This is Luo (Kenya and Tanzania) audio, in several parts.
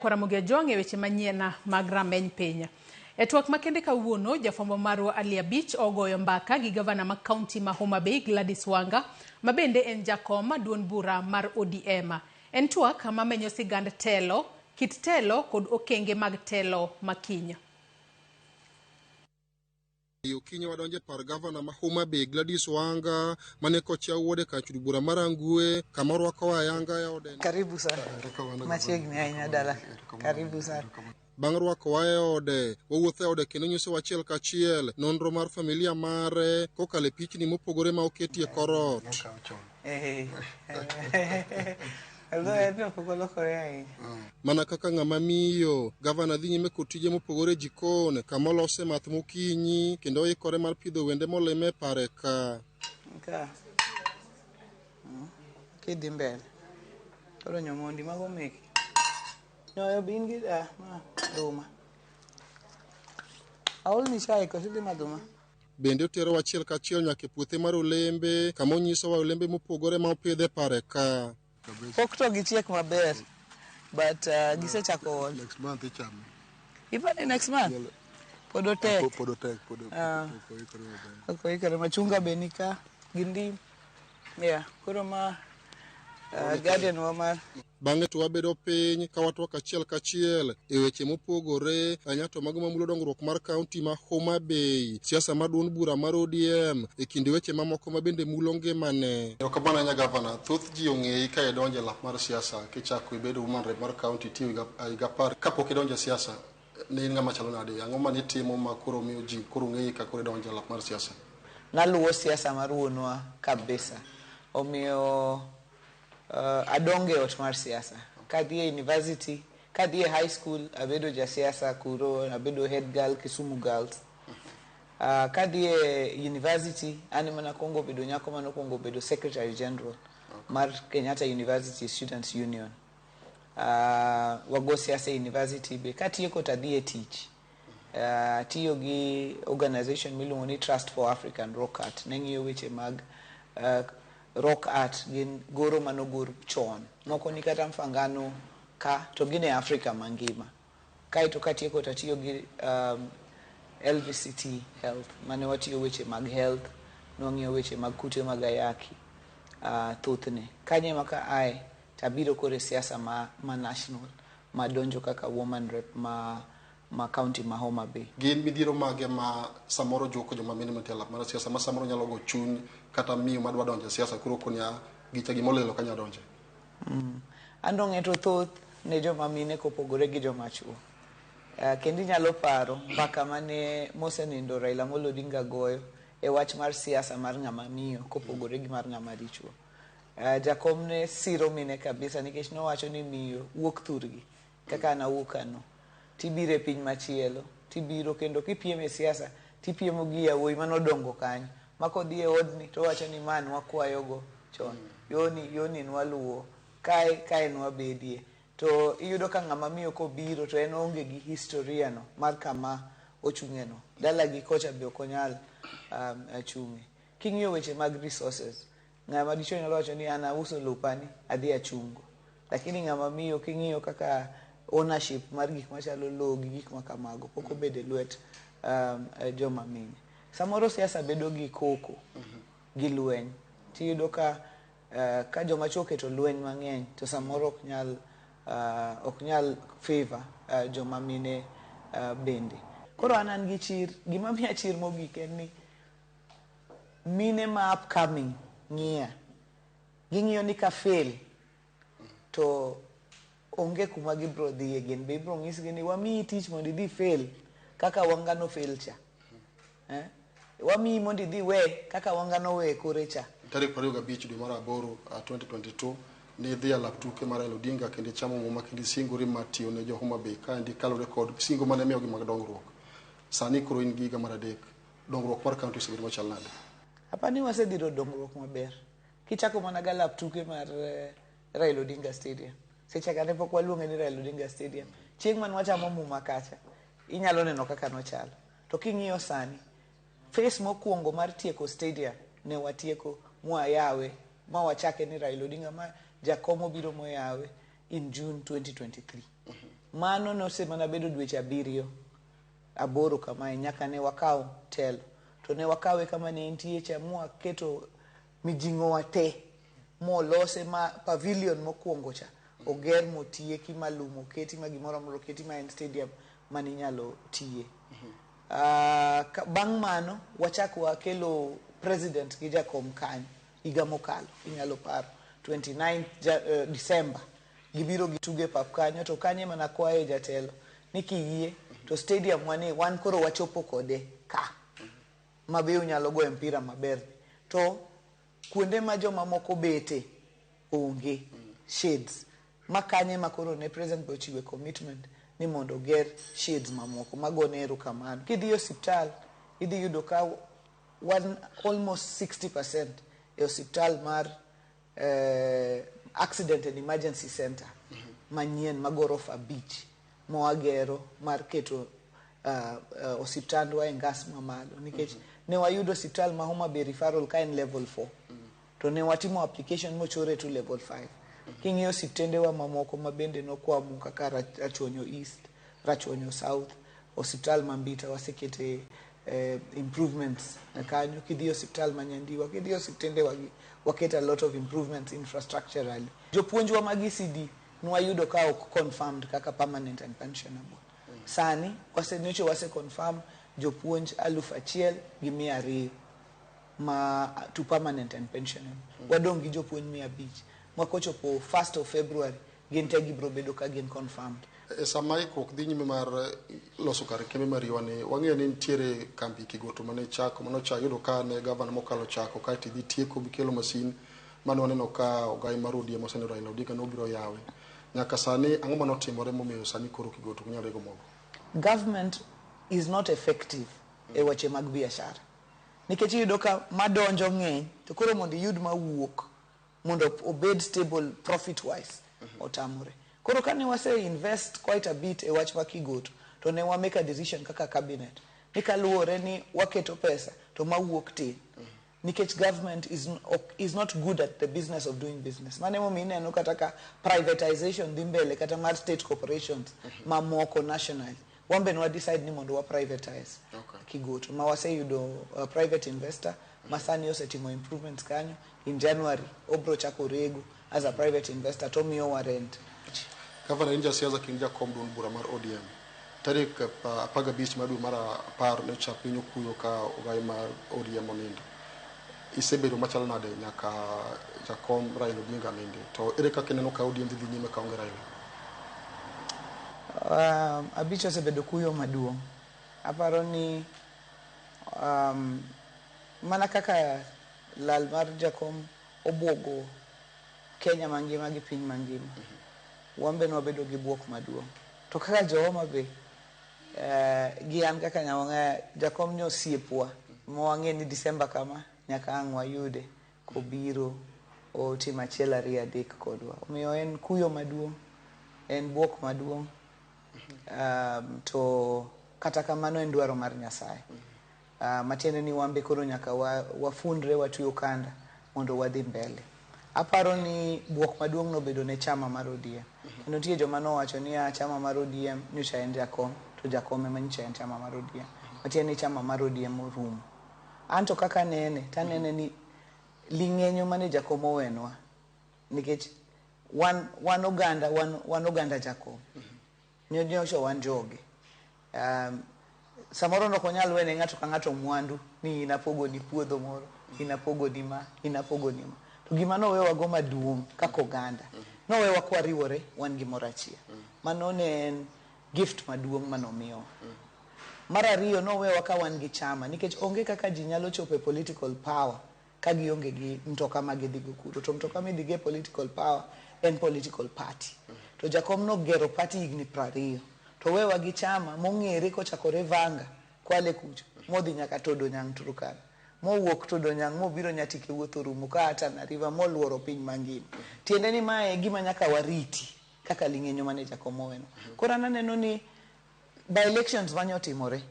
Ramogi Ajwang' e weche manyien mag rameny piny. E twak makende kawuono, jafwambo marwa Ali Abich ogoyo mbaka gi gavana ma kaunti ma Homa Bay Gladys Wanga, ma bende en jakom duond bura mar ODM. En twak mamenyo sigand telo, kit telo kod okenge mag telo makiny. Okinyi wadonjo e par gavana ma Homa Bay Gladys Wanga mane kochia wuode kar chud bura mar Rangwe kama orwakowa ayanga e ode. Karibu sana. Machiegni ahinya dala. Karibu sana. Bang' rwakowa e ode, wawuotho e ode kendo nyisowa achiel kachiel nonro mar familia mare kokalo e pichni mopogore ma oketi e kor ot. Mana kaka ng'ama miyo, gavana dhi nyime kod tije mopogore e jikon kama olose math mokinyi kendo oikore mar pidho wende molime e pare ka. Ka. Kidhi mbele. Koro nyomondi mago meki. Nyoyo bin gi ma dhuma. Aolni chai koso idhi madho ma? Bende oterowa achiel kachiel nyaka e puothe mar olembe kama onyisowa olembe mopogore ma opidh e pare ka. Pok to gichiek maber but gisechako ol. Next month ichame. Ipani next month? Pod otek. Pod otek, pod ok oikore maber. Ok oikore. Machunga be nika gi ndim. Yeah, koro ma garden wa mar Bang'e to wabedo piny ka watwak achiel kachiel e weche mopogore ahinya to mago mamulo dongruok mar kaunti ma Homa Bay, siasa mar duond bura mar ODM e kind weche mamoko ma bende mulo ngimane. Erokamano ahinya gavana, thoth ji ong'eyi ka idonjo e lap mar siasa kichako ibedo woman rep mar kaunti itiyo higa 10 kapok idonjo e siasa ne in ng'ama chalo nade? Ang'o mane itimo ma koro miyo ji koro ng'eyi ka koro idonjo e lap mar siasa? Naluwo siasa mar wuonwa kabisa. Omiyo adongo e ot mar siasa. Kadhi e university, kadhi e high school, abedo jasiasa kuro, abedo head girl Kisumu Girls. Kadhi e university, an ema nakwongo bedo nyako manokwongo bedo secretary general mar Kenyatta University Students Union. Wago siasa e university be. Katieko to adhi e tich. Atiyo gi organization miluongo ni Trust for African Rock Art. Ne ng'iyo weche mag rock art gin goro manogor chon. Moko ni kata Mfangano ka to gin e Afrika mangima. Kaeto katieko to atiyo gi LVCT Health mane watiyo weche mag health, nwang'iyo weche mag kute mag ayaki thothne. Kanyo ema ka ae tabiro koro e siasa ma national madonjo kaka woman rep ma county ma Homa Bay. Gin midhiero mage ma samoro juko joma mine mantie e lap mar siasa ma samoro nyalo go chuny kata miyo madwa donjo e siasa koro konia gicha gimolilo kanya donje? An to ng'eto thoth ne joma mine kopogore gi joma chuo. Kendo inyalo paro mbaka mane mosenindo Raila Amolo Odinga goyo e wach mar siasa mar ng'ama miyo kopogore gi mar ng'ama dichuo. Jakom ne siro mine kabisa nikech nowacho ni miyo wuok thurgi kaka an awuok kano tibiro e piny machielo tibiro kendo kipiem e siasa tipiemo gi yawuoyi manodongo kanyo ma kodhi e odni to owacho ni ma nwakwayogo chon yoni yoni nwaluwo kae kae nwabedie to iyudo ka ng'ama miyo kobiro to en oonge gi historia no mar kama ochung'e no dalagi kocha be ok onyal chung'e. King'iyo weche mag resources ng'ama dichuo nyalo wacho ni an auso lopani adhi achungo lakini ng'ama miyo king'iyo kaka ownership mar gik machalo lowo gi gik makamago pok obedo e lwet joma mine. Samoro siasa bedo gi koko gi lweny tiyudo ka ka joma chuo oketo lweny mang'eny to samoro ok nyal favor joma mine bende. Koro an gi chir, gima miya chir mogik en ni mine ma upcoming ng'iya ging'iyo ni ka fail to onge kuma gibro dhiye gin be ibro nyisgi ni wamiyi tich mondo idhi fail kaka Wanga no fail cha. Wamiyi mondo idhi we kaka Wanga no we kore cha. Tarik 25 dwe mar aboro 2022 ne idhi e lap tuke mar Raila Odinga kendo ichamo muma kendo isingori mar tiyo ne jo Homa Bay kaendi kaluwore kod singo mane imiyogi mag dongruok. Sani koro in gi higa mar 3, dongruok mar kaunti osebedo machal nade? Apani wasedhiro dongruok maber. Kichako mana ga lap tuke mar Raila Odinga Stadium. Seche ka ne pok waluonge ni Raila Odinga Stadium. Chieng' mane wachamo muma kacha, inyalo neno kaka nochalo. To king'iyo sani, phase mokwongo mar tieko stadium ne watieko mwayawe ma wachake ni Raila Odinga ma jakom obiro moyawe in June 2023. Mano nosemana bedo dweche 7 8 kamae nyaka ne wakaw telo. To ne wakawe kama ne entie cha mwaketo mijing'o wa te molose ma pavilion mokwongo cha oger motieki ma lum oketi ma gimoro amora oketi ma en stadium maninyalo tiye. Bang' mano wachak wakelo president gi jakom kanyo higa mokalo, inyalo paro 29 December gibiro gituge pap kanyo, to kanyo ema nakwaye jatelo ni kiyie to stadium wani wan koro wachopo kode ka ma be unyalo goyo mpira maber, to kuonde ma joma moko bete onge shades ma kanye ma koro ne president be ochiwe commitment ni mondo oger shades mamoko magone erokamano. Kidhi e osiptal idhi yudo ka wan almost 60% e osiptal mar accident and emergency center manyien ma gorofa 5 mowagero mar keto osiptandwa e ngas mamalo, nikech ne wayudo osiptal ma Homa Bay referral ka en level 4 to ne watimo application mochore to level 5. King'iyo osiptendewa mamoko ma bende nokwamo kaka Rachuonyo East, Rachuonyo South, osiptal ma Mbita wasekete improvements kanyo. Kidhi osiptal ma Nyandiwa, kidhi osiptendewa gi waketo a lot of improvements infrastructurally. Jopuonjwa mag ECD nwayudo ka ok confirmed kaka permanent and pensionable. Sani nyocha wase confirm jopuonj 1200 ma to permanent and pensionable. Wadong' gi jopuonj 500 makochopo 1st of February gin te gibiro bedo ka gin confirmed. E sama ikruok dhi nyime mar loso kar kembe mariwa ni, wang'eyo ni nitiere kambi Kigoto mane chako mane ochako yudo ka ne gavana mokalo chako kaeto idhi tieko mikelo masin mane waneno ka ogai mar ODM osene Raila Odinga nobiro yawe. Nyaka sani ang'o mane otimore momiyo sani koro Kigoto ok nyal rego mogo? Government is not effective e weche mag biashara, nikech iyudo ka madonjo ng'eny to koro mondo iyud mawuok mondo obed stable profit wise otamore. Koro kane wase invest quite a bit e wach ma Kigoto, to ne wa make a decision kaka cabinet ni kaluwore ni waketo pesa to mawuok tin, nikech government is not good at the business of doing business. Mano emomiyo ineno kata ka privatization dhi mbele kata mar state corporations mamoko nationally, wan be ne wa decide ni mondo wa privatize Kigoto, ma waseyudo private investor ma sani osetimo improvements kanyo. In January obro chako rego as a private investor to miyowa rent. Gavana, in jasiasa kendo jakom duond bura mar ODM. Tarik 15 mar dwe mar 10 nyocha piny okuyo ka ogai mar ODM onindo. Isebedo machalo nade nyaka jakom Raila Odinga ninde? To ere kaka ineno ka ODM dhi nyime kaonge Raila? Abich osebedo kuyo maduong'. Aparo ni mana kaka lal mar jakom obuogo Kenya mangima gi piny mangima, wan be nwabedo gi buok maduong'. To kaka jo Homa Bay, gi an kaka Nyawang'aya, jakom ni osiepwa ma wang'e ni December kama nyaka ang' wayude kobiro otim 1 2 3 kodwa. Omiyo en kuyo maduong', en buok maduong', to kata kamano en dwaro mar Nyasaye. Matiende ni wan be koro nyaka wafundre watwe okanda mondo wadhi mbele. Aparo ni buok maduong' nobedo ne chama mar ODM. Kendo nitie joma nowacho ni chama mar ODM nyocha en jakom, to jakom ema nyocha en chama mar ODM. Matiende ni chama mar ODM orumo. Anto kaka anene, tanene ni ling'enyo mane jakom owenwa, nikech wan oganda, wan oganda jakom. Nyocha wan joge. Samoro nok onyal wene ng'ato ka ng'ato mwandu ni in apogo ni puodho moro, in apogo ni ma, in apogo ni ma. To gima nowewa go maduong' kaka oganda, nowewa kwariwore wan gimoro achiel. Mano ne en gift maduong' manomiyowa. Mar ariyo, nowewa ka wan gi chama, nikech onge kaka ji nyalo chopo e political power ka gionge gi mtoka ma gidhigo kuro. To mtoka midhigo e political power en political party. To jakom nogero party higni 20. To wewa gi chama mong'ere kochakore Vanga, Kwale kucho, modhi nyaka Todonyang' Turkana. Mowuok Todonyang' mobiro Nyatike wuoth orumo ka Tana River moluoro piny mangima. Tiende ni mae e gima nyaka wariti kaka ling'enyo mane jakom oweno. Koro an aneno ni by elections mane otimore,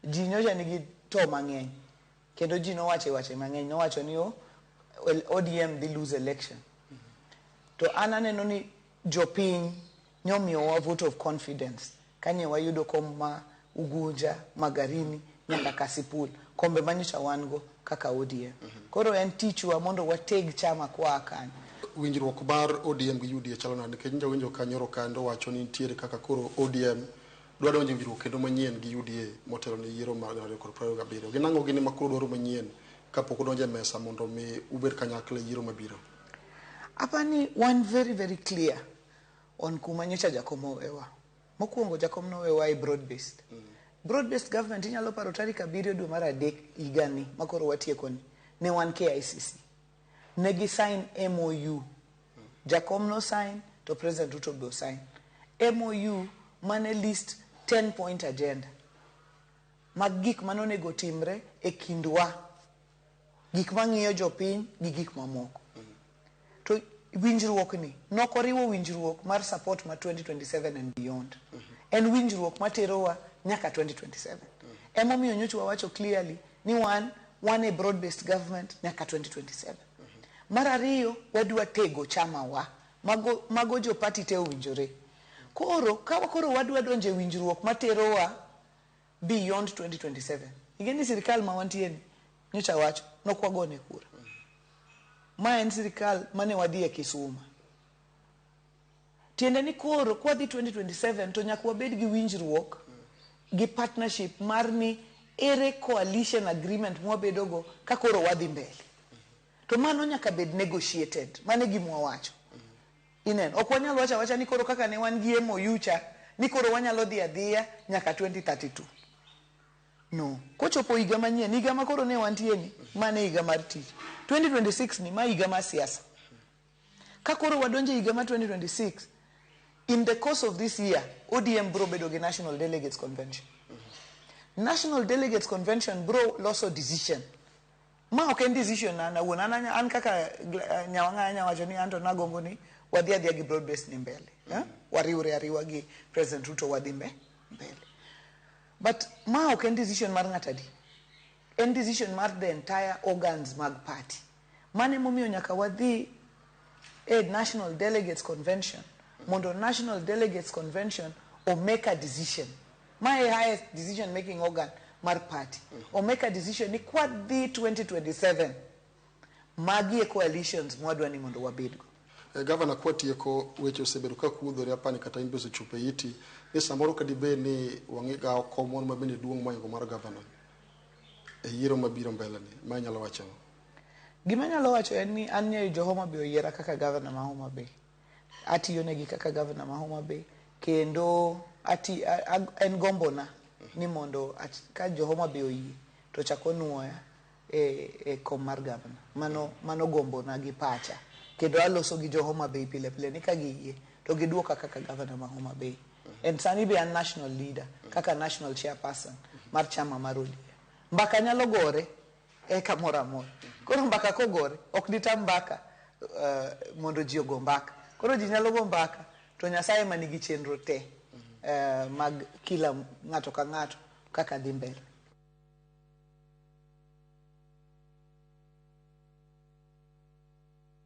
ji nyocha nigi to mang'eny. Kendo ji nowacho wache mang'eny, nowacho ni ODM dhi lose election. To an aneno ni jopiny Nyomiyowa vote of confidence kanye wayudo kom ma Ugunja, Magarini nyaka Kasipul, kombe manyocha wan go kaka ODM. Koro en tichwa mondo wateg chama kwa kanyo. Winjruok mar ODM gi UDA chalo nade? Nikech nja winjo ka nyoro kando wacho ni nitiere kaka koro ODM dwa donjo e winjruok kendo manyien gi UDA motelo ne yiero mar 2027. Gin ang'o gini ma koro dwaro manyien kapok udonjo e mesa mondo mi ubed kanyakla e yiero mabiro? Apani wan very very clear on kuma nyocha Jakom owewa. Mokwongo Jakom nowewa e broad based. Broad based government inyalo paro tarik 7 dwe mar 3 higani makoro watieko ni ne wan KICC. Ne gi sign MOU. Jakom no sign to President Ruto be sign. MOU mane list 10 point agenda mag gik manonego timre e kindwa, gik mang'iyo jopiny gi gik mamoko. To winjruok ni nokoriwo winjruok mar support ma 2027 and beyond. En winjruok materowa nyaka 2027. Emomiyo nyocha wawacho clearly ni wan e broad based government nyaka 2027. Mar ariyo, wadwa tego chama wa. Mago jo party te owinjore. Koro, ka koro wadwa donjo e winjruok materowa beyond 2027. Ing'e ni sirikal ma wantie ni, nyocha wacho, nok wagone kura. Ma en sirikal mane wadhi e Kisuma. Tiende ni koro kwadhi 2027 to nyaka wabed gi winjruok gi partnership mar ni ere coalition agreement mwabedogo ka koro wadhi mbele. To mano nyaka bed negotiated. Mano e gima wawacho. Ineno, ok wanyal wacho awacha ni koro kaka ne wan gi MOU cha, ni koro wanyalo dhi adhiya nyaka 2032. No. Kochopo higa manyien, higa ma koro ne wantie ni, mano e higa mar tich. 2026 ni ma higa mar siasa. Ka koro wadonjo e higa mar 2026, in the course of this year, ODM bro bedo gi National Delegates Convention. National Delegates Convention bro loso decision. Ma ok en decision na an awuon, an kaka Nyawang'aya nyawacho ni anto nagombo ni wadhi adhiya gi broad base ni mbele. Wariwre ariwa gi President Ruto wadhi mbele. But ma ok en decision mar ng'ato adi. En decision mar the entire organs mag party. Mano emomiyo nyaka wadhi e National Delegates Convention mondo National Delegates Convention o make a decision. Ma e highest decision making organ mar party. O make a decision ni kwadhi 2027 magi e coalitions mwadwa ni mondo wabedgo. Gavana, kwatieko weche osebedo ka kudhore apani kata in be osechopo e iti ni samoro ka dibed ni wang'igawo kom moro ma bende duong' mohingo mar gavana e yiero mabiro mbele ni ma inyalo wacho ang'o? Gima anyalo wacho en ni an nyayo jo Homa Bay oyiera kaka gavana ma Homa Bay. Atiyo negi kaka gavana ma Homa Bay kendo en gombona ni mondo ka jo Homa Bay oyie to chak onuoya e kom mar gavana. Mano gombona gi pacha. Kendo aloso gi jo Homa Bay pile pile ni ka giyie to giduoka kaka gavana ma Homa Bay. En sani be an national leader kaka national chairperson mar chama mar ODM. Mbaka nyalo gore e kamoro amora. Koro mbaka kogore ok ditam mbaka mondo ji ogo mbaka. Koro ji nyalo go mbaka to Nyasaye manigi chenro te mag kila ng'ato ka ng'ato kaka dhi mbele.